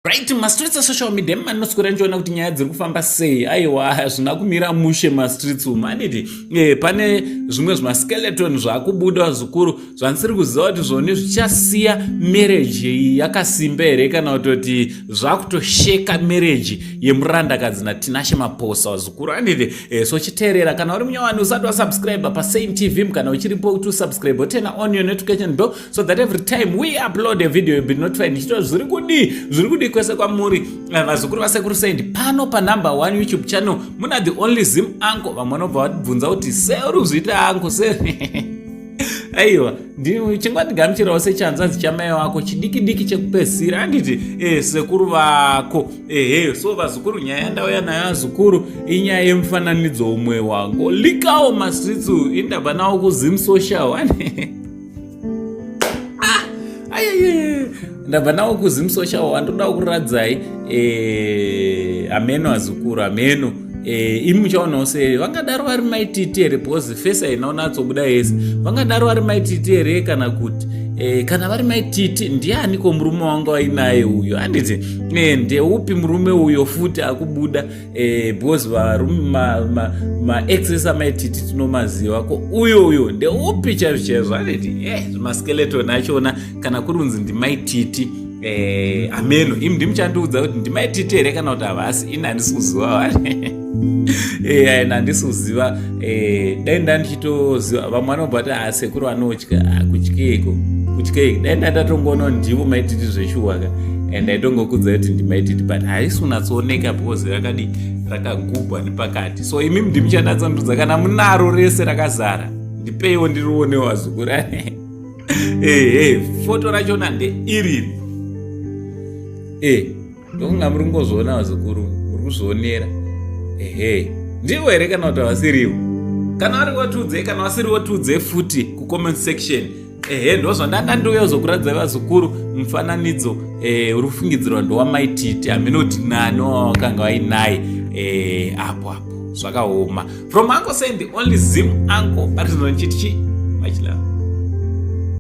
Right, mastreets esocial media manoswera ndichiona kuti nyaya dziri kufamba sei. Aiwa, hazvina kumira mushe mastreets umu, anditi? Pane zvimwe zvimaskeleton zvakubuda zvikuru zvandisiri kuziva kuti zvoni zvichasiya marriage iyi yakasimba here kana kutoti zvakutosheka marriage yemurandakadzi naTinashe Maposa zvikuru, anditi? So chiteerera, kana uri munyowani usati wasubscribe paSame TV, kana uchiripo kuti usubscribe, turn on your notification bell so that every time we upload a video you'll be notified. Ndichito zviri kudii, zviri kudii kwese kwamuri, vazukuru vasekuru Saint pano panumber one YouTube channel muna the only Zim uncle. Vamwe vanobva vabvunza kuti se uri kuzviita uncle se? Aiwa, chingandigamuchirawo sechanzanzi chamai wako chidiki diki chekupedzisira, handiti? Sekuru vako, ehe. So vazukuru, nyaya yandauya nayo azukuru inyaya yemufananidzo umwe wangu likawo mastreets, indabva nawo kuZim Social. Ayeye, ndabva nawo kuZim Social, wandoda kuradzai. Hameno azukuru, hameno. Imi muchaonawo sei? Vangadaro vari maititi here? Because face haina unatsobuda yese. Vangadaro vari maititi here? Kana kuti kana vari maititi, ndianiko murume wanga wainaye uyo, handiti? Ndeupi murume uyo futi akubuda? Because maexes amaititi tinomaziva. Ko uyo uyo ndeupi chaizvo chaizvo, handiti? Zvimaskeleton achona, kana kuri kunzi ndimaititi, ameno imi ndimuchandiudza kuti ndimaititi here kana kuti havasi. Ini handisi kuziva, handisi kuziva. Dai ndandichitoziva, vamwe vanobva kuti asekuru vanotya. Kutyeiko, kutyeiko? Dai ndandatongoona ndivo maititi zveshuwaka and ndaitongokudza kuti ndimaititi, but haisi kunatsooneka because rakadi rakagubwa nepakati. So imi ndimuchanatsandiudza kana munaro rese rakazara, ndipeiwo ndirionewo vazukuru. Ehe, foto rachona ndeiriri. Ndokunga muri kungozviona vazukuru, muri kuzvionera. Ehe, ndivo here kana kuti havasirivo? Kana vari vatiudzei, kana vasirivo tiudzei futi kucomment section. Ehe, ndo zvandanda ndiuya kuzokuradzai vazukuru, mufananidzo uri kufungidzirwa ndowamaititi. Hamene kuti nani wawakanga vainaye apo apo. Zvakaoma. From Uncle Saint, the only Zim uncle, parizvino ndichiti chi machila.